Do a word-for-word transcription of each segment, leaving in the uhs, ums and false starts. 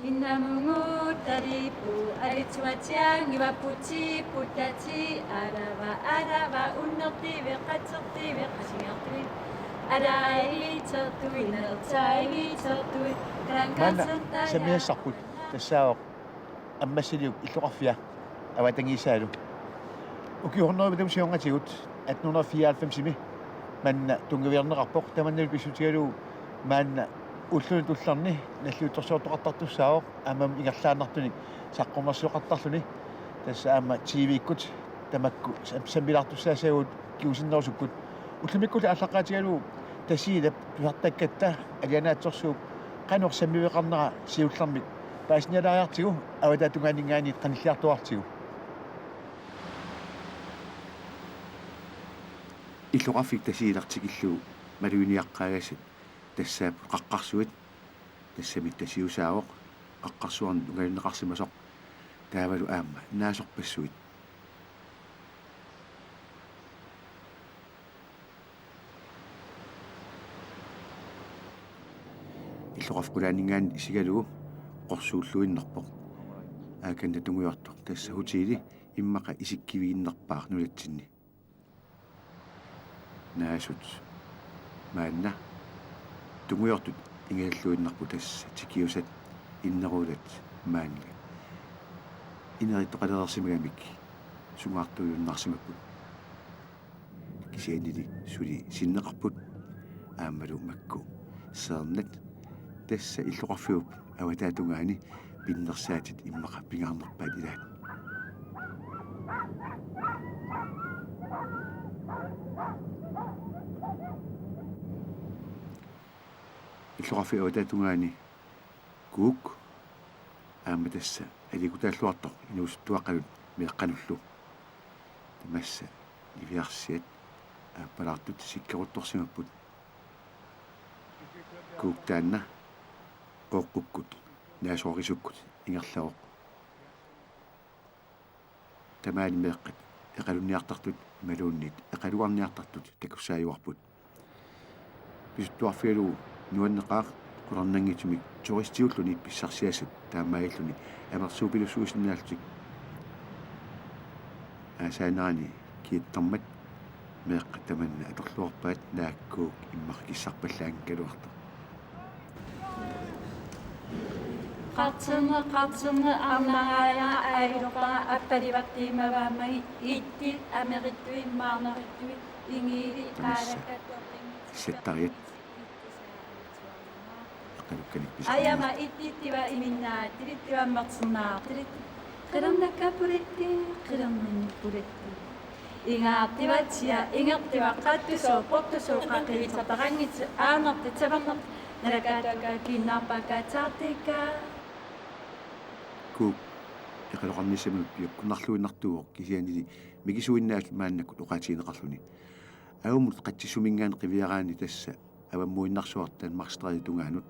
Innamunguttaripu, alitsuatiangiva puti putati, arava, arava, unnertivi, qatsertivi, qasingertivi, araivitsertui, nertsaivitsertui, maanna karankasertaja. Sammiassarput tassaavoq Ammassiliup illoqarfia avatangiisaalu. Ukiut hundrede siornatigut atten hundrede fireoghalvfemsimi maanna tunngavigerneqarpoq, tamannalu pissutigalugu maanna ulluni tullerni nalliuttorsiortoqartartussaavoq, aammami ingerlaannartunik saqqummersioqartarluni. Tassa aamma T V-kkut tamakku sam-, sammilaartussaassaagut kingusinnerusukkut. Ullumikkulli aallaqqaatigalugu Tasiilap tusartakkatta alianaatsorsuup qanoq sammiveqarnera siullermik paasinialaariartigu, avataatungaaninngaanniit qanilliartuartigu. Illoqarfik Tasiilaq tikillugu maluginiaqqaagassi tassaapput qaqqarsuit, tassami Tasiusaavoq, qaqqarsuarnik ungalinneqarsimasoq, taavalu aamma naasorpassuit. Illoqarfik qulaaninngaanniit isigalugu qorsuulluinnarpoq. Aakanna tungujortoq tassa hotelli immaqa isikkiviginnarpaaq nunatsinni. Naasut maanna tungujortut ingasalluinnarput, tassa tikiusat inneruulat maanna inerittoqalereersimagamik sungaartuujunnaarsimapput. Kisiannili suli sinneqarput aammalu makku seernat. Tassa illoqarfiup avataatungaani pinnersaatit immaqa pingaarnerpaat ilaat. Illoqarfiup avataatungaani Kuuk aamma tassa alikutaalluartoq inuusuttuaqqanut meeqqanullu. Tamassa niviarsiat aappalaartut sikkeruttorsimapput. Kuuk taanna Qooqqukkut naasorisukkut ingerlavoq. Tamaani meeqqat eqalunniartartut imaluunniit eqalugarniartartut takussaajuarput. Pisuttuarfigalugu nuanneqaaq qularnanngitsumik turistiulluni pissarsiassat taamaalilluni amersuupilussuusinnaallutik. Aasaanerani kiattarmat meeqqat tamanna atorluarpaat, naak Kuuk immaqa kissarpallaanngikkaluartoq. Qarterneq, qarterneq, arnariarlunga ailorpara, appalivartiimavaa magi, ittit, amerittuit, maarnarittuit, ingiilit, tassa aalakkat, toqinngitsut, settariat. Eqalukkanik pisarmat. Ajama ittittiva iminnaattilit, tivammerternaartilit. Qilernakka pulitti, qilerninnik pulitti. Ingaartivatsia, ingertiva, qattusooq, portusooq, qaqiitsertaqanngitsoq, aanertit, sapernertit, nalakkaattuakka, kiinnaarpaakka, tsaartiikka. Kuuk eqaloqarnissamut piukkunnarluinnartuuvoq, kisiannili mikisuinnaat maannakkut oqaatigineqarluni. Avamut qatsissuminngaanniit qiviaraanni tassa avammuinnarsuartut Danmarkstrædip tungaanut,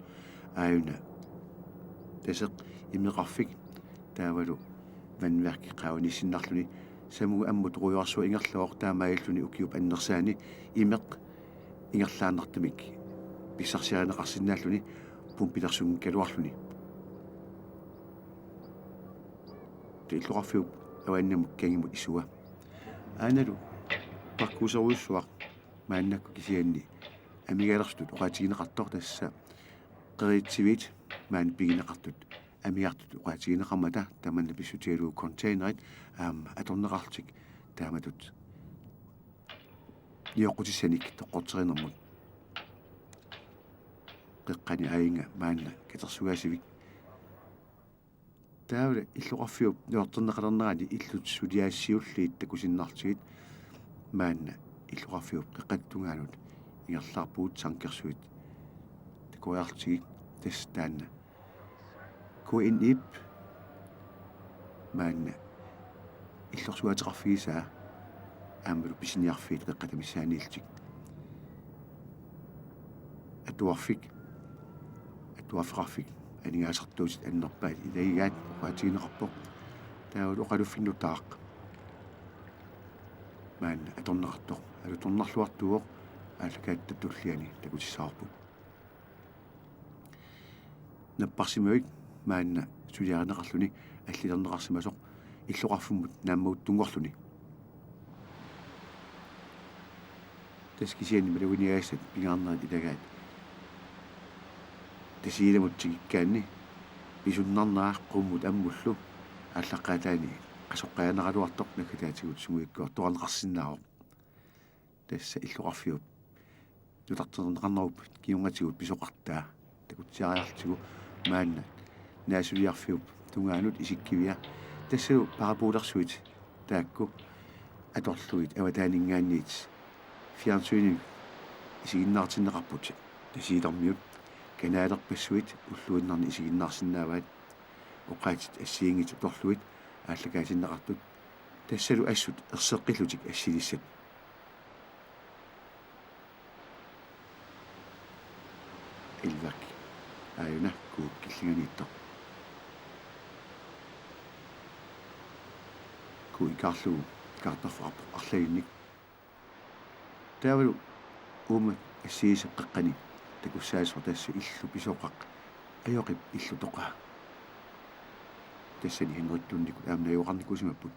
aajuna Taseq imeqarfik taavalu vandværki qaavaniissinnarluni. Samuga ammut rujuarsuaq ingerlavoq, taamaalilluni ukiup annersaani imeq ingerlaannartumik pissarsiarineqarsinnaalluni pumpilersunngikkaluarluni. Illoqarfiup avannamut kangimut isua. Aanalu parkuuserujussuaq maannakkut kisianni amigalersutut oqaatigineqartoq, tassa qeritsiviit maani pigineqartut amigartut oqaatigineqarmata, tamanna pissutigalugu containerit aamma atorneqarlutik taamatut nioqqutissanik toqqorterinermut. Qeqqani aajinnga maanna katersugaasivik. Taava illoqarfiup nujarterneqalernerani illut suliassiulliit takusinnaallutigit maanna illoqarfiup qeqqata tungaanut ingerlaarpugut, sankersuit takoriarlutigit. Tassa taanna K N I-p maanna illorsuaateqarfigisaa aammalu pisiniarfiit qeqqata missaanniillutik. Atuarfik, atuarfeqarfik aningaasartuutit annerpaat ilagigaat oqaatigineqarpoq. Taavalu oqaluffinnutaaq maanna atorneqartoq alutornarluartuuvoq, aallakaatitap tulliani takutissavarput. Napparsimavik maanna suliarineqarluni allilerneqarsimasoq illoqarfimmut naammaguttunngorluni. Tassa kisianni maluginiagassat pingaarnerit ilagaat Tasiilamut tikikkaanni pisunnarnera qummut ammullu aallaqqaataani qasoqqajanaraluartoq naggataatigut sungiukkiortoqarneqarsinnaavoq. Tassa illoqarfiup nutarterneqarnerup kingornatigut pisoqartaa takutsiariartigu maanna naasuliarfiup tungaanut isikkivia tassalu parabolersuit taakku atorlugit avataaninngaanniit fjernsynimik isiginnaartinneqarput. Tasiilermiut kanalerpassuit ulluinnarni isiginnaarsinnaavaat oqaatsit assigiinngitsut atorlugit aallakaatinneqartut tassalu assut erseqqillutik assilissat. Ilvak aajuna Kuup killinganiittoq. Kuu ikaarlugu kaartarfeqarpoq arlalinnik. Taavalu uuma assigisap qeqqani takussaasoq tassa illu pisoqaq Ajoqip illutoqaa. Tassani Henrik Lundikkut aamma najugaqarnikuusimapput.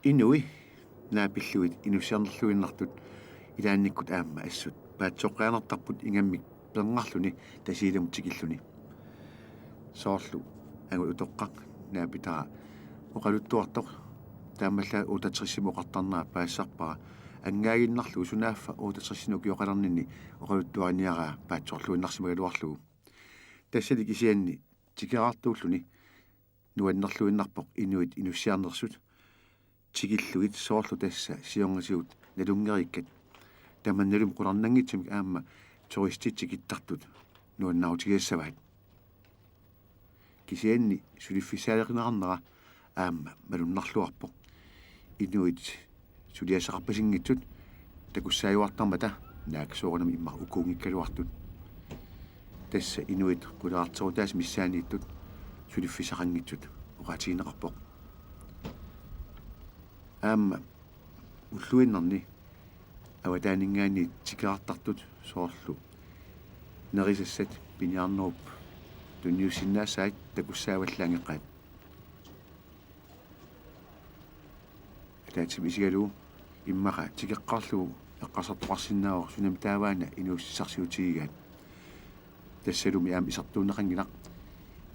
Inui naapillugit inussiarnerluinnartut ilaannikkut aamma assut paatsoqqiarnartarput ingammik pernarluni Tasiilamut tikilluni. Soorlu angut utoqqaq naapitara oqaluttuartoq taamaallaat otteogtresimut oqartarnera paasisarpara, anngaaginnarlugu sunaaffa otteogtresinik ukioqalerninni oqaluttuariniaraa paatsoorluinnarsimagaluarlugu. Tassani kisianni tikeraartuulluni nuannerluinnarpoq inuit inussiarnersut tikillugit soorlu tassa siornatigut nalunngeriikkat tamannalumi qularnanngitsumik aamma turistit tikittartut nuannaarutigisassavaat. Kisianni suliffissaaleqineqarnera aamma malunnarluarpoq. Inuit suliassaqarpasinngitsut takussaajuartarmata naak soorunami immaqa ukuunngikkaluartut. Tassa inuit qularterutaasa missaanniittut suliffissaqanngitsut oqaatigineqarpoq. Aamma ulluinnarni avataaninngaanniit tikeraartartut soorlu nerisassat piniarnerup tunniussinnaasai takussaavallaanngeqaat. Ataatsimut isigalugu immaqa tikeqqaarlugu eqqarsartoqarsinnaavoq sunami taavaana inuussutissarsiutigigaat. Tassalumi aamma isertuunneqanngilaq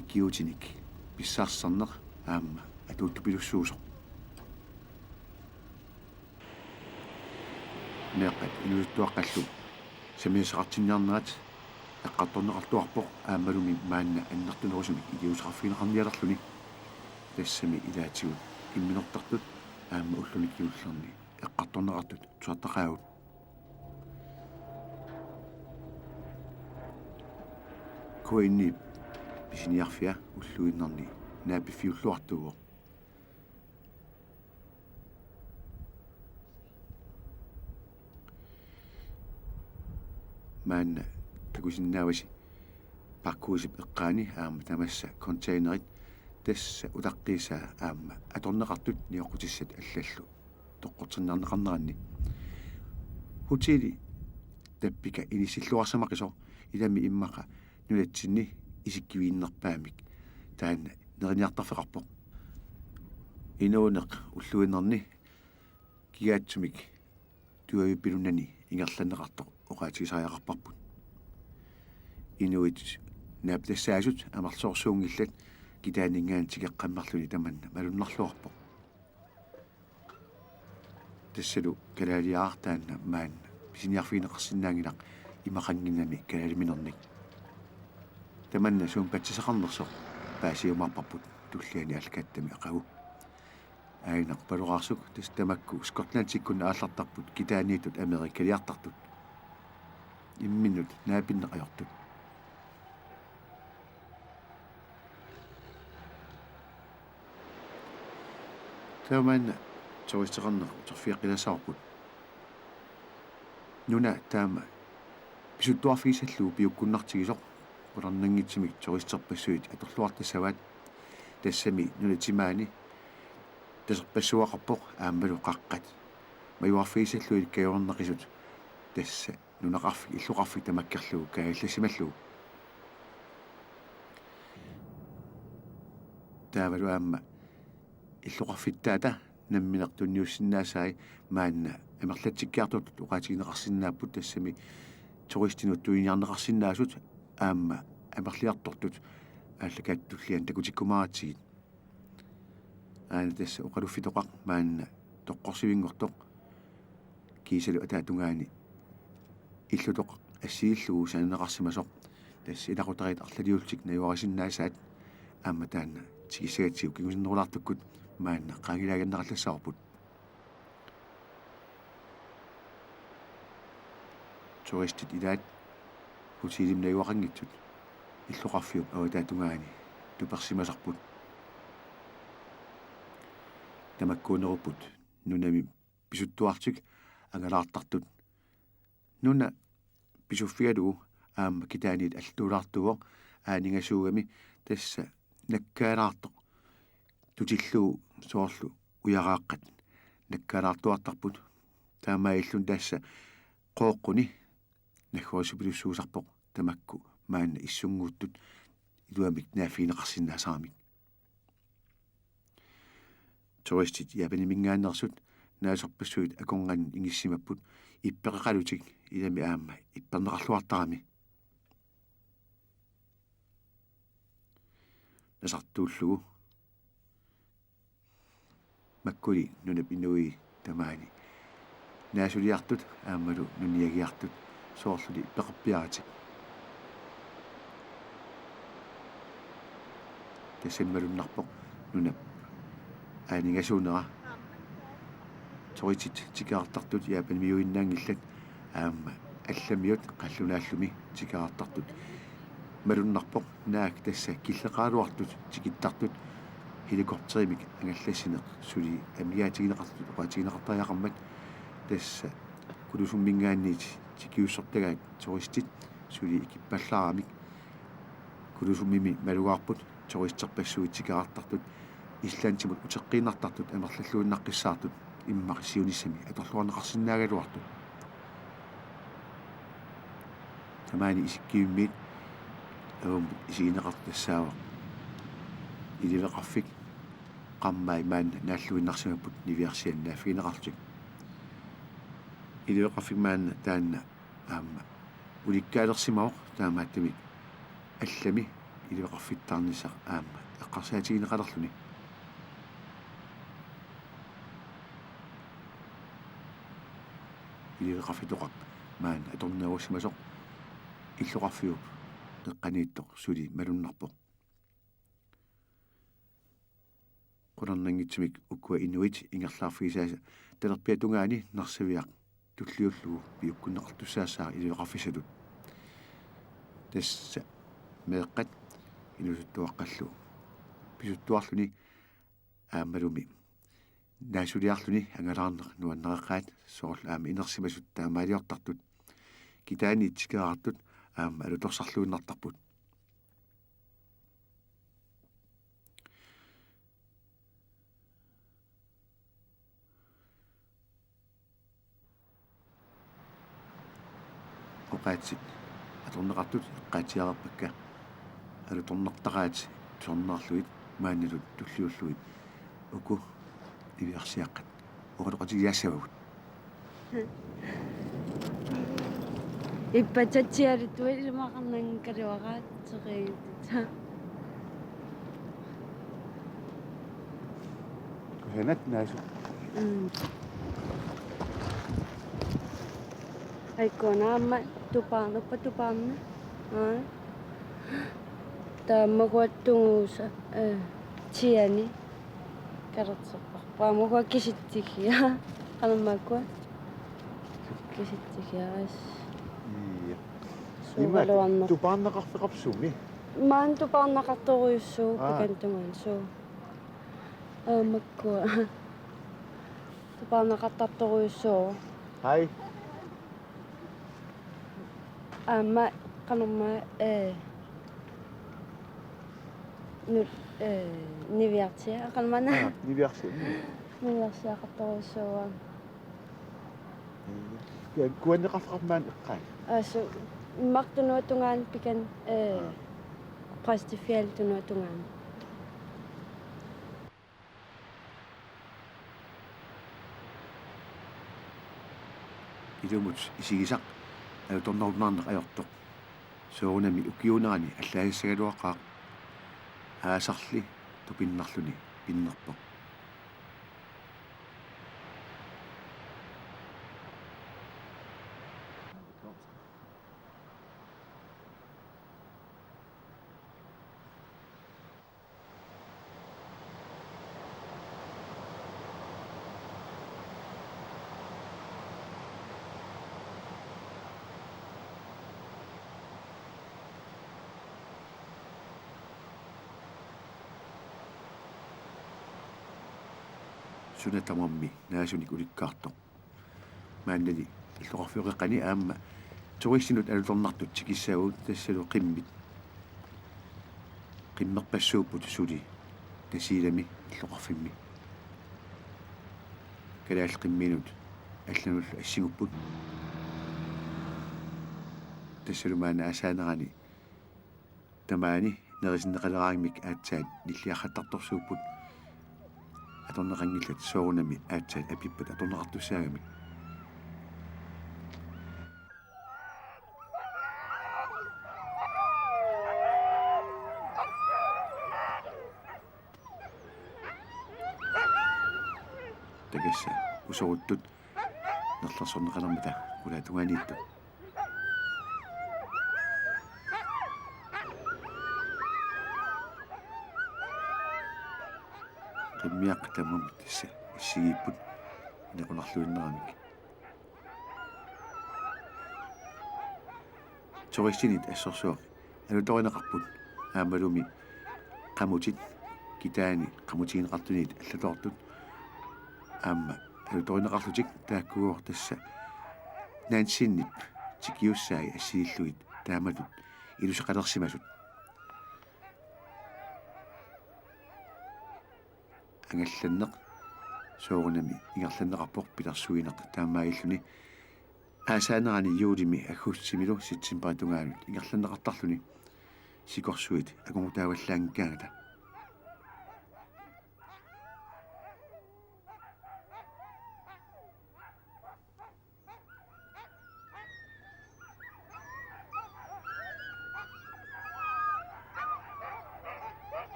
ikiuutinik pissaarsisarneq aamma atuuttupilussuusoq. Meeqqat inuusuttuaqqallu sammisassaqartinniarnerat eqqartorneqartuarpoq aammalumi maanna annertunerusumik iliuuseqarfigineqarnialerluni. Tassami ilaatigut imminortartut aamma ulluni kingullerni eqqartorneqartut tusartaqaagut. K N-ip pisiniarfia ulluinnarni naapiffiulluartuuvoq. Maanna takusinnaavasi pakkuusip eqqaani aamma tamassa containerit tassa utaqqiisaa aamma atorneqartut nioqqutissat allallu toqqortinniarneqarneranni. Hoteli Tappika inissilluarsimaqisoq ilami immaqa nunatsinni isikkiviinnerpaamik taanna neriniartarfeqarpoq. Inuuneq ulluinnarni kigaatsumik tuavippilunani ingerlanneqartoq oqaatigisariaqarparput. Inuit naapitassaasut amerlasoorsuunngillat kitaaninngaanniit tikeqqammerluni tamanna malunnarluarpoq. Tassalu kalaaliaraq taanna maanna pisiniarfigineqarsinnaanngilaq imaqannginnami kalaaliminernik. Tamanna sumut patsisaqarnersoq paasiumaarparput tulliani aallakaatitami aqagu. Aajuna qupaloraarsuk tassa tamakku Skotlandikkut aallartarput kitaaniittut amerikaliartartut. Imminnut naapinneq ajortut. Taamaanna turisteqarneq uterfigeqqilaassavarput. Nuna taama pisuttuarfigissallugu piukkunnartigisoq qularnanngitsumik turisterpassuit atorluartassavaat. Tassami nunap timaani taserpassuaqarpoq aammalu qaqqat. Majuarfigissallugit kajornaqisut tassa nunaqarfik illoqarfik tamakkerlugu kaajallassimallugu. Taavalu aamma illoqarfittaata nammineq tunniussinnaasai maanna amerlatsikkiartortut oqaatigineqarsinnaapput, tassami turistinut tuniniarneqarsinnaasut aamma amerliartortut aallakaatitut tulliani takutikkumaaratsigit. Aana tassa oqaluffitoqaq maanna toqqorsivinngortoq kiisalu ataatungaani illutoq assigillugu sananeqarsimasoq, tassa ilaqutariit arlaliullutik najugarisinnaasat aamma taanna tikissagatsigu kingusinnerulaartukkut maanna qaangilaaginnarallassavarput. Turistit ilaat hotelimi najugaqanngitsut illoqarfiup avataatungaani tupersimasarput. Tamakkuunerupput nunami pisuttuartik angalaartartut. Nuna pisuffigalugu aamma kitaaniit alluulaartuuvoq aaningasuugami, tassa nakkaalaartoq tutillugu soorlu ujaraaqqat nakkaalaartuartarput. Taamaalilluni tassa Qooqquni naggorissupilussuusarpoq tamakku maanna issunnguuttut iluamik naaffigineqarsinnaasaramik. Turistit Japaniminngaanneersut naasorpassuit akornanni ingissimapput ippeqaqalutik ilami aamma ipperneqarluartarami. Nasartuullugu makkuli nunap inui tamaani naasuliartut aammalu nuniagiartut soorluli peqarpiaratik. Tassani malunnarpoq nunap aaningasuunera. Turistit tikeraartartut Japanimiuinnaanngillat aamma allamiut qallunaallumi tikeraartartut. Malunnarpoq naak tassa killeqaraluartut tikittartut helikopterimik angallassineq suli amigaatigineqartut oqaatigineqartariaqarmat, tassa Kulusumminngaanniit tikiussortagaat turistit suli ikippallaaramik. Kulusummimi malugaarput turisterpassuit tikeraartartut Islandimut uteqqiinnartartut amerlalluinnaqqissaartut immaqa siunissami atorluarneqarsinnaagaluartut. Tamaani isikkivimmiit avammut isigineqartoq tassaavoq iliveqarfik, qammai maanna naalluinnarsimapput niviarsiani naaffigineqarlutik. Iliveqarfik maanna taanna aamma ulikkaalersimavoq, taamaattumik allami iliveqarfittaarnissaq aamma eqqarsaatigineqalerluni. Iliveqarfitoqaq maanna atorneerussimasoq illoqarfiup eqqaniittoq suli malunnarpoq. Qularnanngitsumik ukua inuit ingerlaarfigisaasa talerpiata tungaani Narsaviaq tulliullugu piukkunneqartussaassaaq iliveqarfissatut. Tassa meeqqat inuusuttuaqqallu pisuttuarluni aammalumi naasuliarluni angalaarneq nuannareqaat, soorlu aamma inersimasut taamaaliortartut. Kitaaniit tikeraartut aamma alutorsarluinnartarput. Oqaatsit atorneqartut eqqaatsiareerpakka alutornartaraat tusarnaarlugit maannalu tulliullugit. Uku niviarsiaqqat oqaloqatigiissavagut. Ippassaq tsiarittuat ilimaqarnanngikkaluaraat seqiittut. Kusanat naasut. Mm. Aikkuna aamma tupaarnarpa tupaarna. Aa. Taamaakkua tunguusa, eh, tsiani kalersorparput. Aamma ukua kisitsigiaq. Qanormaakkua? Kisitsigiaq. Ii. Suugaluarneq. Ima tupaarnaqarfeqarpoq sumi? Maani tupaarnaqartorujussuuvoq. Aa. Pikantungaan suu. Aamma ukua. Tupaarnaqartartorujussuuvoq. Hai. Aamma qanormaa, ee, nu-, ee, niviarsia-, qanormaana? Aa, niviarsia-, mm. Niviarsiaqartorujussuuvoq. Mm. Kuanneqarfeqarmat eqqaa. Asu, immaqa tunuatungaani pikan, eh, Aa. Præstefjeld tunuatungaani. Ilumut isigisaq alutornarunnaarneq ajortoq. Soorunami ukiuunerani allaassagaluaqaaq, aasarli tupinnarluni pinnerpoq. Suna tamarmi naasunik ulikkaartoq. Maannali illoqarfioqeqqani aamma turistinut alutornartut tikissavagut, tassalu qimmit. Qimmerpassuupput suli Tasiilami illoqarfimmi. Kalaallit qimmiinut allanullu assigupput. Tassalu maanna aasaanerani tamaani nerisinneqaleraangamik aatsaat nilliarrattartorsuupput. Atorneqanngillat, soorunami aatsaat apippat atorneqartussaagamik. Takassa usoruttut nerlersorneqalermata qulaatungaaniittut. Qimmiaqqat tamarmik tassa assigiipput inequnarluinnaramik. Turistinit assorsuaq alutorineqarput aammalumi qamutit kitaani qamutigineqartunit allatoortut aamma alutorineqarlutik taakkuuvoq tassa Nansenip tikiussai assiliillugit taamatut iluseqalersimasut. Angallanneq soorunami ingerlanneqarpoq pilersuineq taamaalilluni. Aasaanerani juulimi aggustimilu septemberip tungaanut ingerlanneqartarluni sikorsuit angorutaavallaanngikkaangata.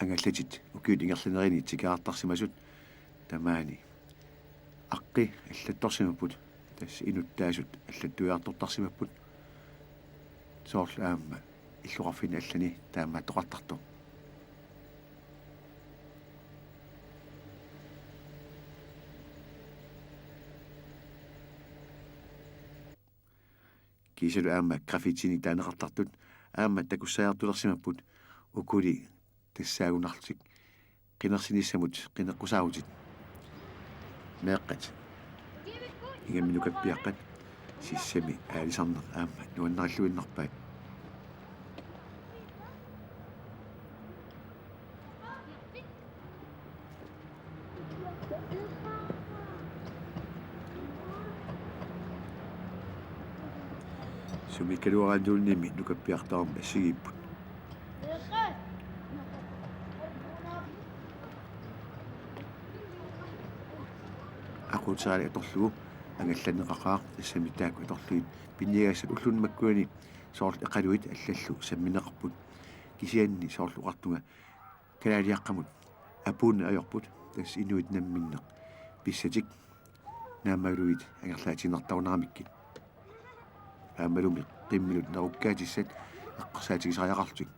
Angallatit ukiut ingerlanerini tikeraartarsimasut tamaani aqqi allattorsimapput, tassa inuttaasut allattuiartortarsimapput. Soorlu aamma illoqarfinni allani taamaattoqartartoq. Kiisalu aamma graffitinik taaneqartartut aamma takussaajartulersimapput, ukuli tassaagunarlutik qinersinissamut qineqqusaarutit. Meeqqat ingammik nukappiaqqat sissami aalisarneq aamma nuannarilluinnarpaat. Sumikkaluaraanniluunniimmi nukappiartaarmi assigiipput. Aquuterali atorlugu angallanneqaqaaq, tassami taakku atorlugit pinniagassat ulluni makkuani soorlu eqaluit allallu sammineqarput. Kisianni soorlu oqartunga kalaaliaqqamut apuunneq ajorput, tassa inuit namminneq pissatik naammalluit angerlaatiinnartarunaramikkit. Aammalumi qimmilut nerukkaatissat eqqarsaatigisariaqarlutik.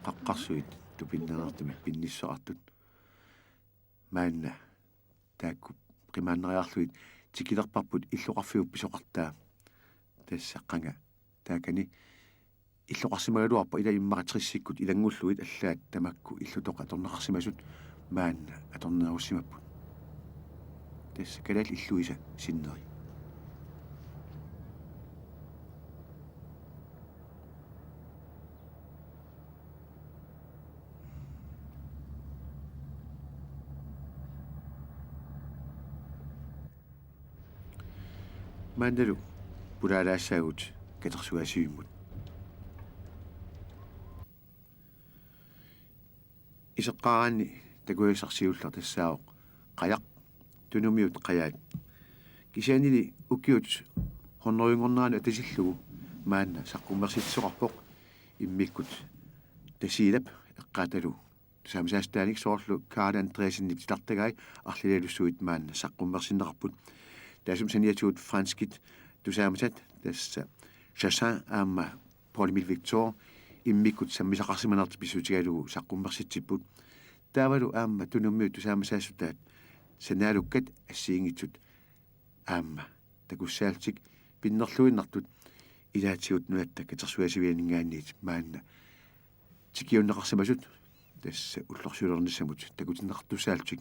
Qaqqarsuit tupinnaartumik pinnissoqartut. Maanna taakku qimaannariarlugit tikilerparput illoqarfiup pisoqartaa. Tassa qanga taakani illoqarsimagaluarpoq, ila immaqa tressikkut ilanngullugit allaat tamakku illutoqat atorneqarsimasut maanna atornerussimapput. Tassa kalaallit illuisa sinneri. Maannalu pulaalaassaagut katersugaasivimmut. Iseqqaaraanni takusassaq siulleq tassaavoq qajaq, Tunumiut qajaat. Kisiannili ukiut hunnorujunngornerani atatillugu maanna saqqummersitsisoqarpoq immikkut Tasiilap eqqaatalu tusaamasaasutaanik, soorlu Karl Andreassenip titartagai arlalialussuit maanna saqqummersinneqarput. Taassuma saniatigut franskit tusaamasat tassa Chassin aamma Paul Emile Victor immikkut sammisaqarsimanertik pissutigalugu saqqummersitsipput. Taavalu aamma Tunumiut tusaamasaasutaat sanaalukkat assigiinngitsut aamma takussaallutik pinnerluinnartut ilaatigut nunatta katersugaasivianinngaanniit maanna tikiunneqarsimasut tassa ullorsiulernissamut takutinneqartussaallutik.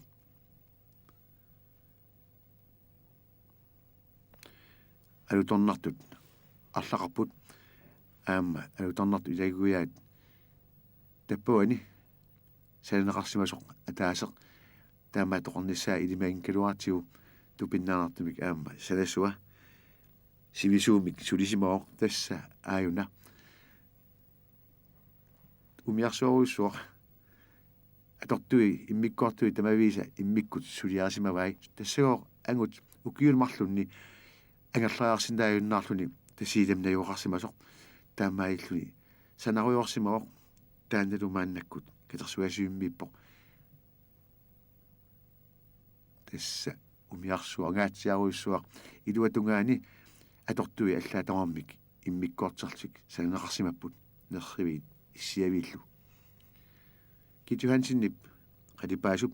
Alutornartut arlaqarput aamma alutornartut ilagiuaat tappavani sananeqarsimasoq ataaseq taamaattoqarnissaa ilimaginngikkaluaratsigu tupinnartumik aamma sanasua sivisuumik sulisimavoq, tassa aajuna umiarsuarujussuaq atortui immikkoortui tamaviisa immikkut suliarisimavai. Tassagooq angut ukiuni marlunni angerlariarsinnaajunnaarluni Tasiilami najugaqarsimasoq. Taamaalilluni sanarujoorsimavoq, taannalu maannakkut katersugaasivimmiippoq. Tassa umiarsuaq, angaatsiarujussuaq, iluatungaani atortui allaat tamarmik immikkoortorlutik sananeqarsimapput nerriviit issiaviillu. Kit Johansenip qalipaasup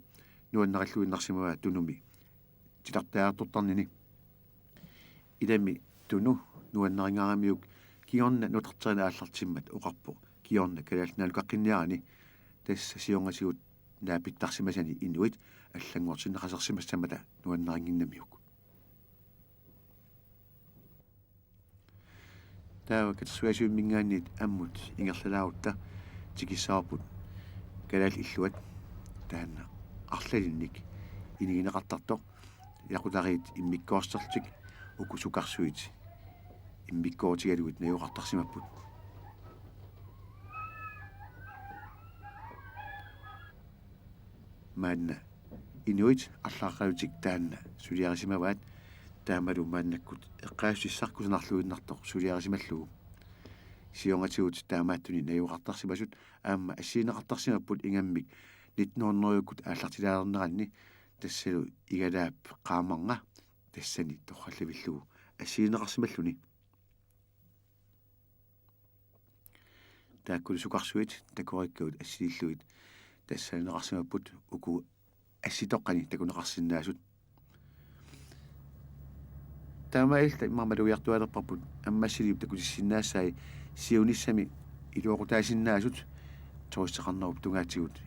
nuannarilluinnarsimavaa Tunumi titartaajartortarnini. Ilami Tunu nuannarinngaaramiuk kingorna nutarterina aallartimmat oqarpoq kingorna Kalaallit Nunaannukaqqinniarani, tassa siornatigut naapittarsimasani inuit allanngortinneqalersimassammata nuannarinnginnamiuk. Taava katersugaasivimminngaanniit ammut ingerlalaarutta tikissavarput kalaallit illuat, taanna arlalinnik inigineqartartoq, ilaqutariit immikkoortorlutik uku sukarsuit immikkoorutigalugit najugaqartarsimapput. Maanna inuit arlaqalutik taanna suliarisimavaat, taamalu maannakkut eqqaassutissaqqusernarluinnartoq suliarisimallugu. Siornatigut taamaattuni najugaqartarsimasut aamma assigineqartarsimapput ingammik nitten hundredekkut aallartilaalerneranni, tassalu Igalaap qaamarnga tassani torrallavillugu assigineqarsimalluni. Taakkulu sukarsuit takoriikkagut assilillugit tassa sananeqarsimapput uku assitoqqani takuneqarsinnaasut. Taamaalilluta immaqa malugiartuaalerparput Ammassiliup takutissinnaassai siunissami iluaqutaasinnaasut turisteqarnerup tungaatigut.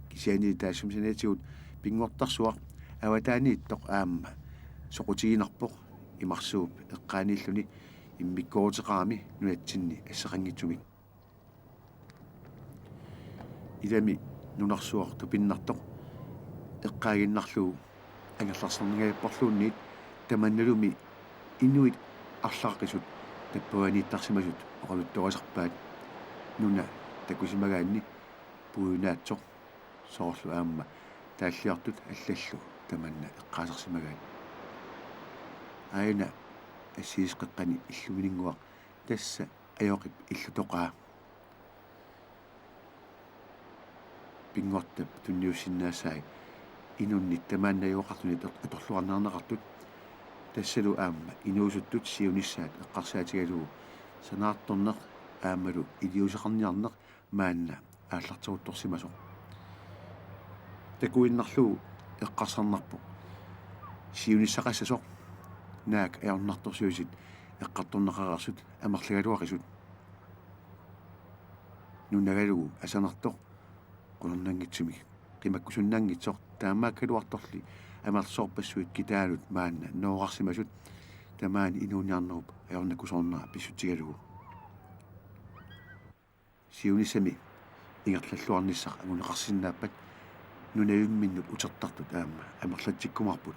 Kisianni taassuma saniatigut pinngortarsuaq avataaniittoq aamma soqutiginarpoq imarsuup eqqaaniilluni immikkooruteqarami nunatsinni asseqanngitsumik. Ilami nunarsuaq tupinnartoq eqqaaginnarlugu angerlarsinningajapporluunniit tamannalumi inuit arlaqisut tappavaniittarsimasut oqaluttuarisarpaat, nuna takusimagaanni puiunaatsoq, soorlu aamma taalliortut allallu tamanna eqqaasarsimagaat. Aajuna assigiisoqeqqani illumininnguaq tassa Ajoqip illutoqaa. Pinngortitap tunniussinnaasai inunnit tamaani najugaqartunit ator-, atorluarniarneqartut. Tassalu aamma inuusuttut siunissaat eqqarsaatigalugu sanaartorneq aammalu iliuuseqarniarneq maanna aallarteruttorsimasoq. Takuinnarlugu eqqarsarnarpoq siunissaqassasoq, naak ajornartorsiutit eqqartorneqareersut amerlagaluarisut. Nunagalugu asanartoq qularnanngitsumik qimakkusunnaanngitsoq, taamaakkaluartorli amerlasoorpassuit kitaalut maanna nooqqarsimasut tamaani inuuniarnerup ajornakusoornera pissutigalugu. Siunissami ingerlalluarnissaq anguneqarsinnaappat nunavimminnut utertartut aamma amerlatsikkumaarput